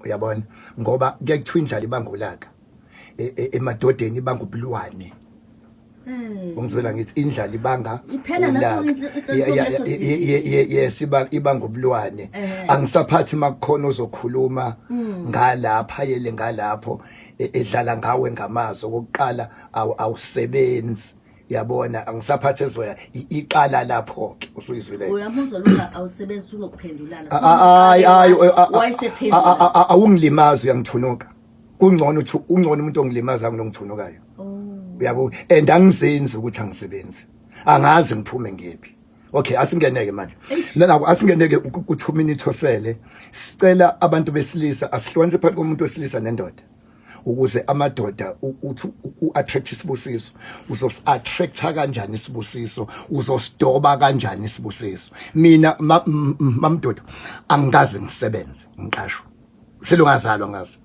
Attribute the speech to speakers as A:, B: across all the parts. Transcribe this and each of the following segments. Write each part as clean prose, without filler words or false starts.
A: Uyabona, ngoba kuye kuthiwa indlala ibangulaka emadodeni, ibanga ubulwane. Ungizwela ngithi indlala ibanga
B: Iphela lapho
A: ulaka.
B: Inhloso leso sigidi.
A: Yes, ibanga ubulwane. Angisaphathi makukhona ozokhuluma ngalapha, yele ngalapho, edlala ngawe ngamazwi okokuqala, awusebenzi, yabona. Angisaphathi ezoya iqala lapho ke usuyizwile.
B: Uyamuzwa lona, awusebenzi, unokuphendulana.
A: Hayi, hayi.
B: Wayesephendula.
A: Awungilimazi, uyangithunuka. Kungcono uthi ungcono umuntu ongilimaza kunongithunukayo. Uyabo, and angizenzi ukuthi angisebenzi, angazi ngiphume ngephi. Okay, asingeneke manje nalapho, asingeneke ku 2 minutes osele. Sicela abantu besilisa, asihlukanise phakathi komuntu wesilisa nendoda ukuze amadoda uthi u-attract isibusiso. Uzos-attracta kanjani isibusiso? Uzosidoba kanjani isibusiso? Mina, mamdodo, angikaze ngisebenze ngiqashwe, selungazalwa ngaze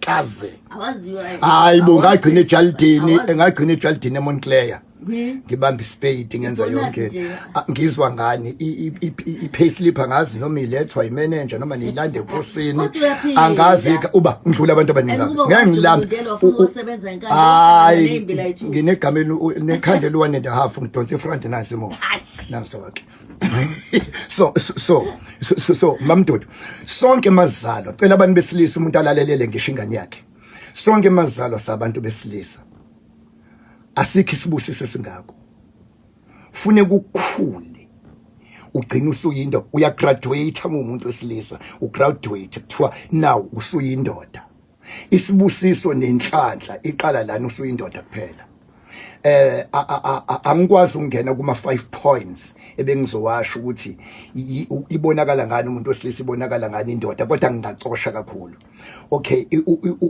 A: kaze.
B: Awaziwa.
A: Hayi bo, ngagcina ejalidini.
B: Awazi.
A: Ngagcina ejalidini eMontclair. Ngibamba ispade, ngenza
B: Ibonus
A: yonke.
B: nje.
A: Ah, ngizwa ngani i-payslip? Angazi noma ilethwa imanager noma niyilande eposini.
B: Kodwa uyaphila.
A: Angazi uba ngidlula abantu abaningi.
B: And kuba
A: Ngeke ngilambe.
B: wazi wafuna ukusebenza enkantolo,
A: Hayi.
B: ney'mbila yi-two.
A: Nginegama nekhanda eli-1.5, ngidonsa ifront nasi emuva.
B: Hayi.
A: Nanso-ke. So mamdudu, sonke mazalwa, cela abantu besilisa, umuntu alalelele ngisho ingane yakhe, sonke mazalwa sabantu besilisa, asikho isibusiso esingako. Fune kukhule, ugcina usuyindoda, uyagraduate uma umuntu wesilisa, ugraduate, kuthiwa now usuyindoda. Isibusiso nenhlanhla iqala lana usuyindoda kuphela. Angikwazi ukungena kuma 5 points ebengizowasho ukuthi ibonakala ngani umuntu wesilisa, ibonakala ngani indoda, kodwa ngingacosha kakhulu. Okay,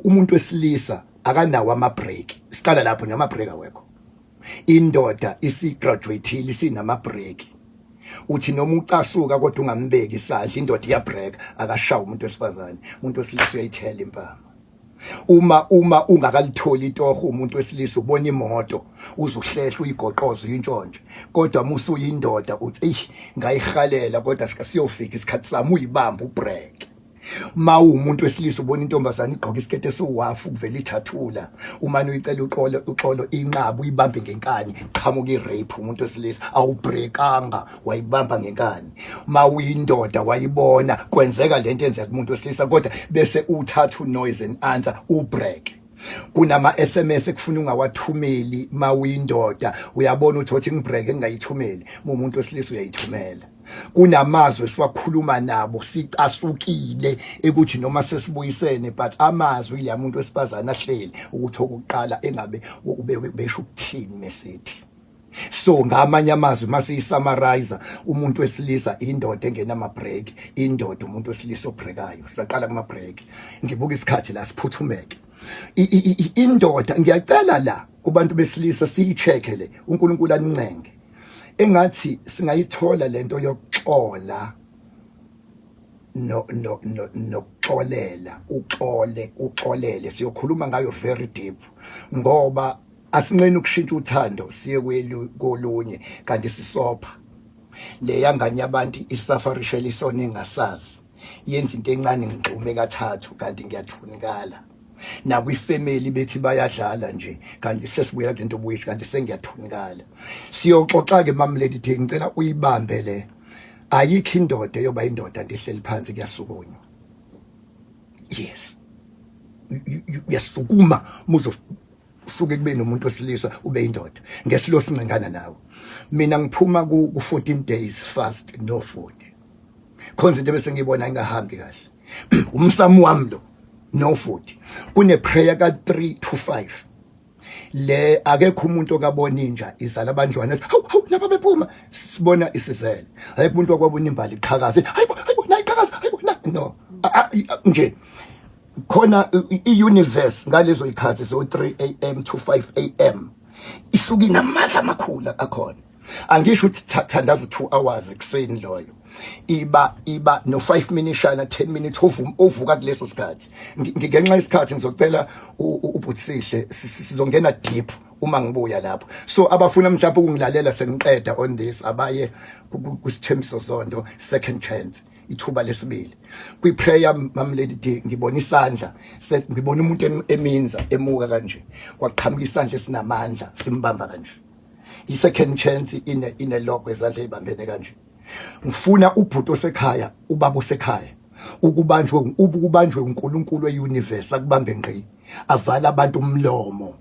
A: umuntu wesilisa akanawo ama break, siqala lapho, nama break awekho. Indoda isigraduateile, isinama break. Uthi noma ucasuka kodwa ungambeki isandla, indoda iyabreak, akashawa umuntu wesifazane. Umuntu wesilisa uyayithela impama uma ungakalitholi itoho. Umuntu wesilisa ubona imoto uzuhlehla, uyigoqoza, uyintshontshe, kodwa uma usuyindoda uthi, "Eyi, ngayihalela, kodwa siyofika isikhathi sami." Uyibamba, ubreak. Ma uwumuntu wesilisa ubona intombazane igqoka isikete esiwafu, kuvela ithathula, umane uyicela uxolo, uxolo, inqaba, uyibambe ngenkani, qhamuka i-rape. Umuntu wesilisa awubrekanga, wayibamba ngenkani. Ma uyindoda wayibona kwenzeka lento enzeka kumuntu wesilisa, kodwa bese uthatha unoise and answer, ubreak. Kunama SMS ekufuna ungawathumeli. Ma uyindoda uyabona ukuthi othi ngibreak, ngingayithumeli. Uma umuntu wesilisa uyayithumela. Kunamazwi esiwakhuluma nabo sicasukile, ekuthi noma sesibuyisene, but amazwi la muntu wesifazane ahleli ukuthi okuqala engabe ube besho ukuthini mesithi. So ngamanye amazwi, masiyi-summarize, umuntu wesilisa indoda engenama break, indoda umuntu wesilisa obreakayo. Saqala kuma break. Ngibuka isikhathi la, siphuthumeke. Indoda, ngiyacela la kubantu besilisa, siyi-check le, uNkulunkulu anincenge, engathi singayithola lento yokuxola no nokuxolela, uxole, uxolele. Siyokhuluma ngayo very deep, ngoba asinqeni ukushintsha uthando siye kolunye, kanti sisopha le yangane yabantu, isafarishela isona engasazi, yenza into encane, ngixhume kathathu, kanti ngiyathunikala. Nakwifamily bethi bayadlala nje, kanti sesibuya kulento obuyisho, kanti sengiyathunikala. Siyoxoxa ke, mam lady T, ngicela uyibambe le. Ayikho indoda eyoba indoda ndihleli phansi, kuyasukunywa. Yes, uyasukuma muzo usuke kube nomuntu wesilisa ube indoda ngesilo sincengana nawe. Mina ngiphuma ku 14 days fast, no food. Khonza into bese ngiyibona ingahambi kahle, umsamo wami lo, no food. Kune prayer ka 3 to 5 le. Akekho umuntu okabona inja izala abantwana, hawu hawu, lapha bephuma sibona isizele. Ayikho umuntu okwabona imbali iqhakaze, hayibo hayibo, nayi iqhakaza, hayibo na no. Nje khona i-universe ngalezo ikhathi zo 3 am to 5 am isuke inamandla amakhulu akhona. Angisho ukuthi thandaza 2 hours ekuseni loyo, iba no 5 minutes shana 10 minutes ovuka kuleso sikhathi. Ngenxa yesikhathi ngizocela ubhutsihle, sizongena deep uma ngibuya lapho. So abafuna mhlawumbe ukungilalela sengiqeda on this, abaye kusithembiso sonto second chance. Ithuba lesibili kwi prayer, Mam Lady D, ngibona isandla, ngibona umuntu eminza emuka kanje, kwaqhamuka isandla esinamandla simbamba kanje. I second chance ine logo ezandla ezibambene kanje. Ngifuna ubhuti osekhaya, ubaba osekhaya, ukubanjwe uNkulunkulu weuniverse akubambe ngqi, avala abantu umlomo.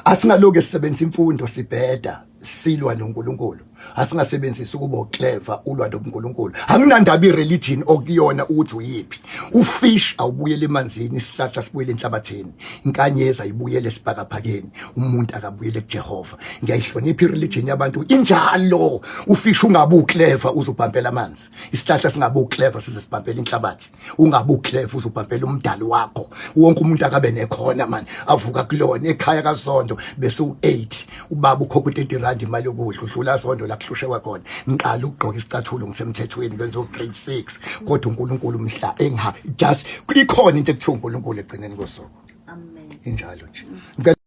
A: Asingaloku sisebenzisa imfundo sibheda silwa noNkulunkulu. Asingasebenzisi ukuba clever ulwa noNkulunkulu. Anginandaba ireligion okuyona ukuthi uyiphi. Ufish awubuyele emanzini, isihlahla sibuyele enhlabathini, inkanyezi ayibuyele esibhakabhakeni, umuntu akabuyele kuJehova. Ngiyayihlonipha ireligion yabantu injalo. Ufish ungabe uclever uzobhampela amanzi, isihlahla singabe uclever size sibhampela inhlabathi, ungabe uclever uzobhampela umdali wakho. Wonke umuntu akabe nekhona man avuka kulona. Ekhaya kaZondo bese u8, ubaba ukhokha u30 rand imali yokudla, udlula Zondo la kuhlushekwa khona. Ngiqala ukugqoka isicathulo ngisemthethweni lwenzo grade 6, kodwa uNkulunkulu mhla enga just ikhona into ekuthiwa uNkulunkulu egcineni kosuku.
B: Amen.
A: Injalo nje. Ngicela